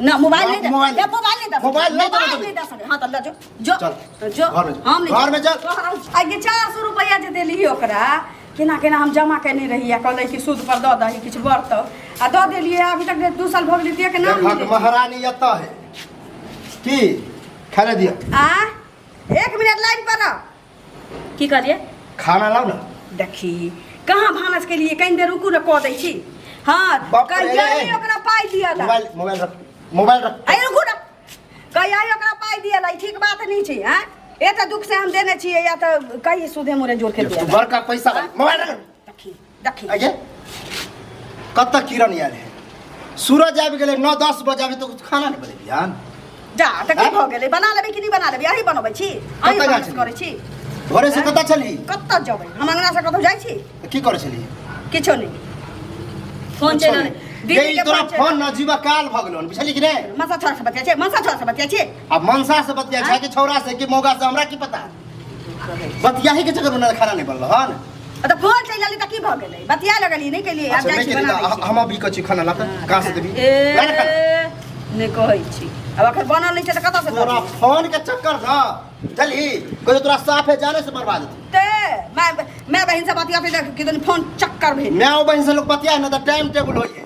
ना मोबाइल नहीं दे मोबाइल दे मोबाइल नहीं दे मोबाइल नहीं देबै मोबाइल नहीं दे सके हां त ल जो जो चल, तो जो घर में चल। हम नहीं घर में चल। आगे 400 रुपया जे देली ओकरा केना केना हम जमा केने रही आ कहलै कि सूद पर दऽ दही किछु बढ़तौ आ दऽ देलियै अभी तक 2 साल भऽ गेलै दिए के नाम देखक नहि लै। महारानी एतऽ है की खाना दिअ आ एक मिनट लाइन पर रह की कहलियै खाना लाउ ने देखी कहाँ भानस के लिए कनि देर रुकू ने कऽ दै छी हँ बाप रे, कहिया रे। ओकरा पाइ दिअ ला मोबाइल मोबाइल रख मोबाइल रख अरे रुकू ने कहिया ओकरा पाइ दिअ ला ई ठीक बात नहि छै हँ एते दुख से हम देने छियै या तऽ कही सुधे मोरे जोड़ के दिअ तू ला। बड़का पैसा वाली मोबाइल रख देखी देखी आगे कतऽ किरण आयल है सूरज आबि गेलै 9-10 बजे आबि तऽ खाना नहि बनेलियै हन जा तऽ की आँय? भऽ गेलै बना लेबै कि नहि बना लेबै अहीं बनबै छी अहीं कतऽ जाइ भानस छली? करै छी घरे से कतऽ छली कतऽ जेबै हम अंगना से कतौ जाइ छी की करै छली किछो नहि फोन चलि रहलै दीदी गई के तोरा फोन चलि फोन न जीवा काल भऽ गेलो बुझली कि नहि मनसा छोरा से बतिया छै मनसा छोरा से बतिया छै अब मनसा से बतिया छै कि छौरा से कि मौगा से हमरा की पता बतियाही के चक्कर में ना खाना नहीं बनल हन तऽ फोन चलि रहलै तऽ की भऽ गेलै बतिया लगलियै नहि केलियै आब अच्छा जाइ नहीं छी केली बना तऽ दै छी। हम अभी कहै छी खाना ला तऽ कहाँ से देबी ए ला ने खाना। नहि कहै छी आब अखन बनल नहि छै तऽ कतऽ से तोरा देबै? फोन के चक्कर न चली कहियो तोरा साफे जाने से बर्बाद हेतै ते माय माय बहिन से बतियाते देख कि तनी फोन चक्कर भेल माय बहिन से लोग बतिया न तऽ टाइम टेबुल होइए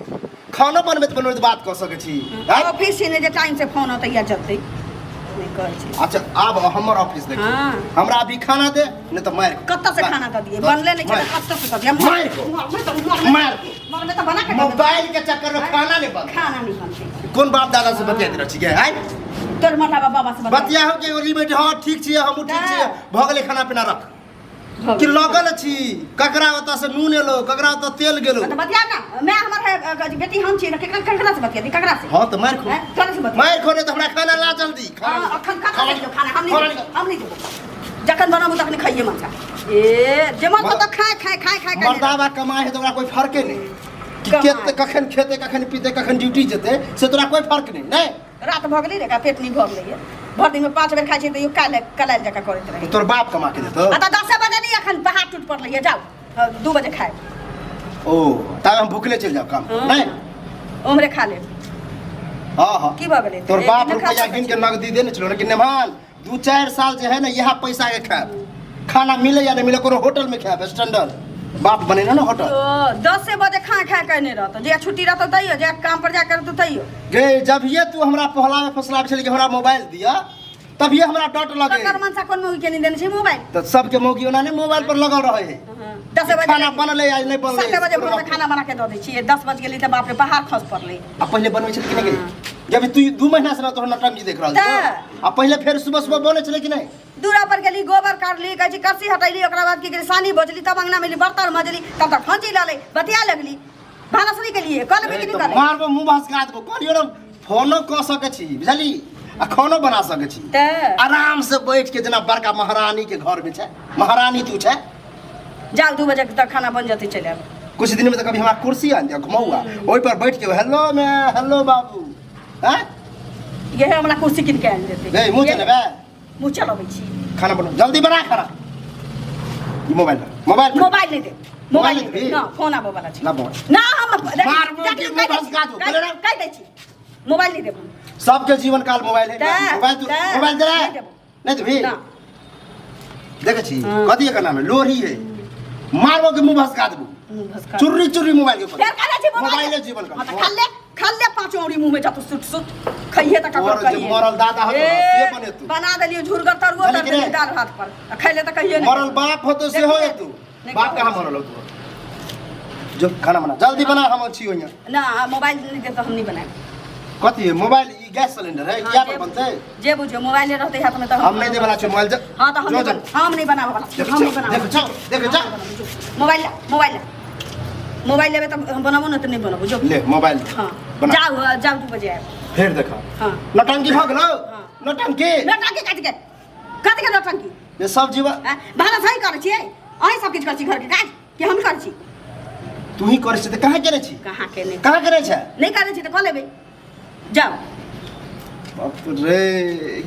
खानो बनबैत बनबैत बात कऽ सकै छी आँय? ऑफिस छै ने जे टाइम से फोन होतै या जतै नहि कहै छी अच्छा आब हमर ऑफिस देखी हाँ। हमरा अभी खाना दे नहीं तऽ मारि कतऽ से खाना दऽ दियै बनले नहि छै तऽ कतऽ से दऽ दियै मारि को। मरबै तऽ मरबै मारि को। मरबै तऽ बना के दऽ देबै। मोबाइल के चक्कर में खाना नहीं बन खाना नहि बनतै कोन बाप दादा से बतियाइत रहै छियै आँय तोर मरला बाबा से बतिया बतिया हो के ओली बैठ हाँ ठीक छियै हमहूँ ठीक छियै भऽ गेलै खाना पीना रख भऽ कि गेलै। लगल छी ककरा ओतऽ से नून एलो ककरा ओतऽ तेल गेलो तऽ बतिया ना मैं हमर है बेटी हम छियै ने केकरा केकरा से बतिया दी ककरा से हाँ तऽ मारि खो हैं? तोरा से बतिया मारि खो नहीं तऽ हमरा खाना ला जल्दी हाँ, अखन कतऽ से दियौ खाना हम खाना नहीं देबो, हम नहीं देबो जखन बनाबू तखन खाइए मनसा ए जे मन तऽ खाय खाय खाय खाय खाय मर्दाबा कमाए है तऽ ओकरा कोई फर्के नहीं कि कमाए। केते कखन खेते कखन पीते कखन ड्यूटी जेते से तोरा कोई फर्क नहीं नहीं रात भऽ गेलै रे एकरा पेट नहि भऽ गेलै भरि दिनमे 5 बेर खाइ छै तैयो काल्हि कलायल जकाँ करैत रहै तोर बाप कमा के देतो आ तऽ 10 बजे नहि अखन पहाड़ टूट पड़लै जाउ 2 बजे खायब ओ तब हम भूखले चलि जाओ काम हाँ। नहीं ओम्हरे खा लेब हाँ हाँ की भऽ गेलै तोर एक बाप दिन खा रुपया सकै गिन के छी। नगदी देने छलो लेकिन नेमान 2-4 साल जे है ना यह पैसा के खायब खाना मिले या नहीं मिले कोनो होटल में खायब स्टैंडर्ड बाप बने ना होटल तो 10 बजे खा खा के नहि रहतो जे छुट्टी रहतो तैयो जे काम पर जा कर तैयो गे जब ये तू हमरा पहलावे फसलावे छली कि हमरा मोबाइल दिया तभिए हमरा डट लगे तकर मनसा कोन मौगी के नहीं देने छै मोबाइल तो सबके मौगी ओना नहीं मोबाइल पर लगल रहे है 10 बजे खाना बनले या नहीं बनले 7 बजे भोर में खाना बना के दऽ दै छियै 10 बज गेलै तऽ बाप रे पहाड़ खस पड़लै आ पहिले बनबै छलै कि नहि गे जब तू 2 महीना से ना तोहर नौटंकी देख रहल तऽ। छौ आ पहिले फेर सुबह सुबह बनै छलै कि नहि दूरा पर गेली गोबर काटली कहै छी करसी हटैली ओकरा बाद की केली सानी भोजली तब अंगना में बर्तन मजली तब तक फंची ललै बतिया लगली भानस नहि केलियै कऽ लेबै कि नहि तऽ कऽ लेबै मारबो मुँह भसका देबो कहलियो ना फोनो कऽ सकै छी बुझली आ खानो बना सकै छी तऽ आराम से बैठ के जेना बड़का महारानी के घर में छै महारानी तू छै जाउ 2 बजे तक खाना बन जेतै चलि आयब कुछ दिन में तऽ कभी हमरा कुर्सी आन दिया घुमौआ ओहि पर बैठ के हेलो मैं हेलो बाबू हैं इहे हमरा कुर्सी कीन के आनि देतै नहीं मुँह चलेबै मुँह चलबै छी खाना बनाओ जल्दी बना खाना ई मोबाइल मोबाइल मोबाइल नहीं दे मोबाइल नहीं दे दे ना फोन आबो वाला छी ना मोबाइल ना हम मारबो कि मुँह भसका दू, बोले ना। कहि दै छी मोबाइल नहीं देब हम सबके जीवन काल मोबाइल है दे, मोबाइल तू दे, मोबाइल दे नहीं देबो। नहीं देबी ना देखै छी हाँ। कथी एकर नाम है लोरी है मारबो के मुंह भसका देबो मुँह भसका चुर्री चुर्री मोबाइल के ऊपर फेर कहले छी मोबाइल मोबाइले जीवन काल हाँ तऽ खा ले खा ले पाँचो औरी मुँह में जातो सुट सुट खइहे तऽ ककरो तोहर जे कहिए मरल दादा हतो ना, से बने तू। बना देलियो झुरगर तरुओ जानी तर कि नहीं? देलियो दाल भात पर आ खैले तऽ कहिए नहीं मरल बाप होतो सेहो देखिए। हेतु नहीं बाप कहाँ कहै मरल होतो जो खाना बना जल्दी बना हम छी ओइया ना मोबाइल नहीं दे तो हम नहीं बनाएब कथी है मोबाइल ई गैस सिलेंडर है हाँ, किया पर जे- बनतै जे बुझियो मोबाइले रहतै हाथ में तऽ हम नहीं देबला छी मोबाइल जा हाँ तऽ हम जो नहीं जा। हम नहीं बनाबऽ वाला छी देखै हम नहीं छौ, बनाबऽ देखै छौ, देखै छौ। मोबाइल ला मोबाइल ला मोबाइल लेबै तऽ हम बनाबो ने तऽ नहीं बनाबो जो ले मोबाइल ले। हाँ बना जाउ जाउ 2 बजे आयब फेर देखा हाँ नौटंकी भऽ गेलौ हाँ। नौटंकी नौटंकी कथी के कथी के नौटंकी ये सब जीवा आँय, भानस अहीं करै छियै अहीं सब किछु करै छी घरके काज कि हम करै छी तू ही करै छी तऽ कहाँ केने छी कहाँ केने कहाँ केने छै नहि करै छी तऽ कऽ लेबै जाउ बाप रे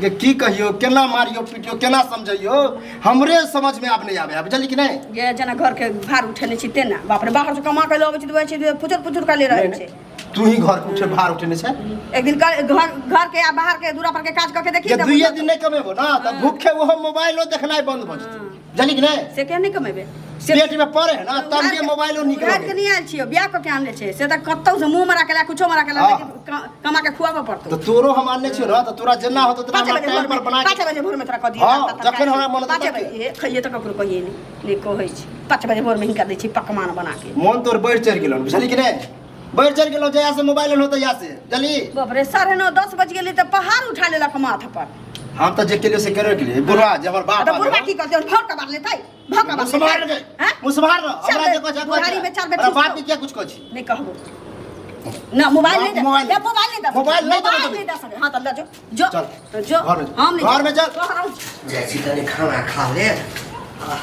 ये की कहियो केना मारियो पीटियो केना समझैयो हमरे समझ में आब नहीं आबे है बुझली कि नहीं जे जेना घरके भार उठेने छी तेना बाप रे बाहर से कमा के लबै छी तऽ वएह छी फुचुर फुचुर के ले रहल नहीं, छै तू ही घर के उठे भार उठेने छै। एक दिन घर घर के आ बाहर के दूरा पर के काज कऽ के देखी जे तऽ दुइये दिन नहि कमेबो ना तऽ भूखे ओहो मोबाइलो देखनाइ बंद भऽ जेतै, जानी कि नहि? से किया नहि कमेबे से? पेट में पड़े है ना तब के मोबाइलो निकल उधार के नहीं आयल छियो, बियाह कऽ के आनले छै से तऽ कतौ से मुंह मरा के ला, कुछो मरा के ला, हाँ। लेकिन कमा के खुआबऽ पड़तौ। तऽ तोरो हम आनने छियो ना, तऽ तोरा जेना होतौ तेना पाँच हमरा बजे टाइम भोर पर में बना पाँच के बजे भोर में तोरा कऽ दिए। हाँ, जखन हमरा मन होतौ 5 तखन। बजे खइए तऽ ककरो कहिए नहि, नहि कहै छी। 5 बजे भोर में हिनका दै छी पकवान बना के। मोन तोर बढ़ि चढ़ि गेलौ, बुझली कि नहि? बढ़ि चढ़ि गेलौ जहिया से मोबाइल एलौ तहिया से, बुझली? बाप रे, 9:30 10 बज गेलै तऽ पहाड़ उठा लेलक माथ पर। हम तऽ जे केलियो से करे केलियो। बुढ़वा जे हमर बाप तऽ बुढ़वा की करतै? भर के बार लेतै, भर के बार। मुसमार गे। हैं? मुसमार रह, हमरा जे कहै छै, बुढ़ारी में चार बेर हमरा बाप ठुसतौ। के किया कुछ कहै छी? नहीं कहबो ना। मोबाइल नहीं दे। मोबाइल ले, मोबाइल नहीं दे। मोबाइल नहीं देबो। मोबाइल नहीं दे सके। हाँ तो ले जो जो चल। तो जो। घर में हम नहीं घर में चल। तोहर हम जाइ छी कनि खाना खा ले आ,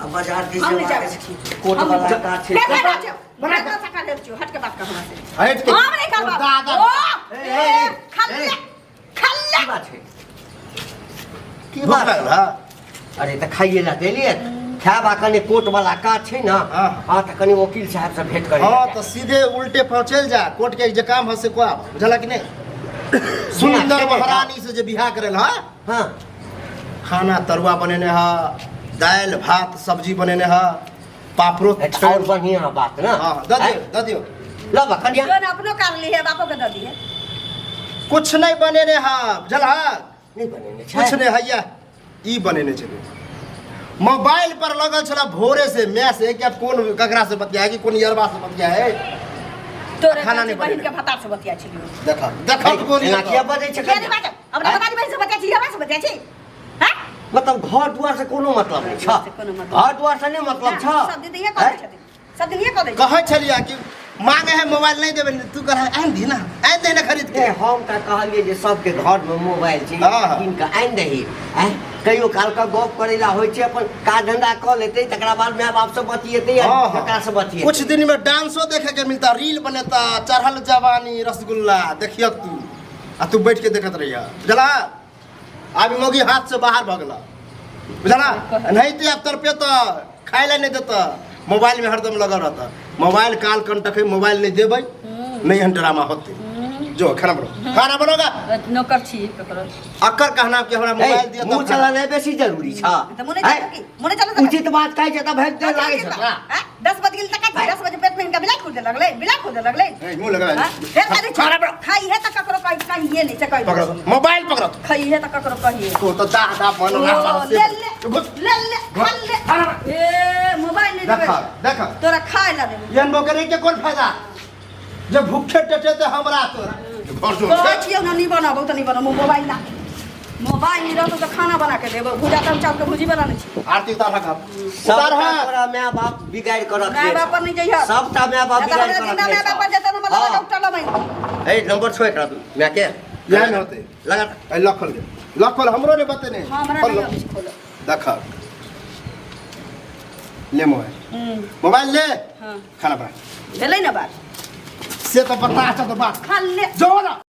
आ बाजार दिस हम नहीं जेबाक जाबै अछि। छी। कोट हम वाला नहीं काज छै। ले, ले, ले, बना के सका ले छियो, हट के बात कर हमरा से। हट के हम नहीं करबो। दादा। ओ ए, ए ए, खल्ले ए। खल्ले की बात छै? की भूख बात? लागल है? अरे तऽ खाइए ला देलियै, खायब आ कनि कोर्ट वाला काज छै ने। हाँ। हाँ तऽ कनि वकील साहब से भेंट करै हाँ तऽ सीधे उल्टे पाँव चलि जा, कोर्ट के जे काम है से को आब, बुझला कि नहि? सुंदर महारानी से जे बियाह करल है। हाँ। खाना तरुआ बनेने है, दालि भात सब्जी बनेने है, पापड़ो। एकटा और बढ़िया बात ना। हाँ, दऽ दियौ, दऽ दियौ। लब कनिया। जो ने अपनो कर ली है, बापो के दऽ दिए। कुछ नहीं बनेने है, बुझल है? नहि बनेने छै। कुछ नहीं हैया, ई बनेने छलै। मोबाइल पर लगल छला भोरे से मैं से कि अब कोन ककरा से बतिया है कि कोन यरबा से बतिया है। तोरे खाना नहि बहिन के बनेने। भतार से बतिया छलियो। देखा देखा कोन एना किया बजै छै किया नहि कनिया? बाजब? अपना आँय? बतारी बहिन से बतिया छी, हमरा से बतिया छी? हैं? मतलब घर दुआर से कोनो मतलब नहि छ? से कोनो मतलब। घर दुआर से नहि मतलब छ? सब दिन तऽ इहे कऽ दै छथिन, सब दिन इहे कऽ दै छथिन। कहै छलियै कि मांगे है मोबाइल नहीं देबे, तू कह आनि दी ना, आनि दे ना खरीद के। ए, हम तऽ कहलियै जे सबके घरमे मोबाइल छै, हाँ। कीन कऽ आनि दही। आँय, कहियो काल कऽ गप करै ला होइ छै, अपन काज धंधा कऽ लेतै, तकरा बाद माय बापसँ बतियेतै या हाँ, हाँ। ककरासँ बतियेतै। कुछ दिन में डांसो देखे के मिलता, रील बनेता, चढ़ल जवानी रसगुल्ला देखियो तू, आ तू बैठ के देखत रहिया, बुझला? आब मोगी हाथ से बाहर भऽ गेला, बुझला? नहीं तो आब तड़पे तो खाए ला नहीं देता, मोबाइल में हरदम लगल रहता। मोबाइल काल कंटक है, मोबाइल नहीं देबै नहीं एहन ड्रामा होते। जो खाना बनाओ, खाना बनोगा। नौकर छी ककरो? अकर कहना कि हमरा मोबाइल दिया। मुंह चलानाइ बेसी जरूरी छ। तऽ मुँह नहि चलतै की? मुँह नहि चलतै? उचित बात कहै छै तऽ भागि जाय लागै छै तोरा। आँय? 10 बज गेल तऽ 10 बजे पेट में हिनका बिलाइ खुदे लगलै, बिलाइ खुदे लगलै। ए, मुंह लगा। आँय? फेर खाइ दै छी। खाइहे तऽ ककरो कहि कहिए नहि से कहि दै पकड़ो छी। मोबाइल, पकड़ो। खाइहे तऽ ककरो कहिए। तो तो दा दा मन ओ, ले ले ले ले खा ले। ए मोबाइल नहि देबै। देखा देखा। तोरा खाय ला देबै। एहन बकरे के कोन फायदा जे भूखे टेटे ते हमरा तोरा घर जो कहै छियौ ने, नहि बनाबौ तऽ नहि बनाबौ। मोबाइल ला, मोबाइल नहि रहतौ तऽ खाना बना के देबौ। भुजा तऽ हम चाउरके भुजी बना लै छी। आरती उतार हक सबटा उतार हक। तोरा माय बाप बिगाड़ि कऽ रखने माय बाप पर नहि जइहऽ। सबटा माय बाप नहि तऽ बिगाड़ि हमरा कऽ जिन्दा रखने माय बाप पर जेतै तऽ हमरा हाँ। डॉक्टर लबै। ए नंबर छो एकरा माय के। इएह ने होतै। लगा। ए लॉक खोल दे, लॉक खोल, हमरो ने बतेने। हाँ, हमरा खोल नहि लॉक। अबै छै खोलऽ। देख ले मोबाइल, मोबाइल ले। हाँ। खाना बना। भेलै ने बात? से तो बता, अच्छा तो बात खा ले। जो ना।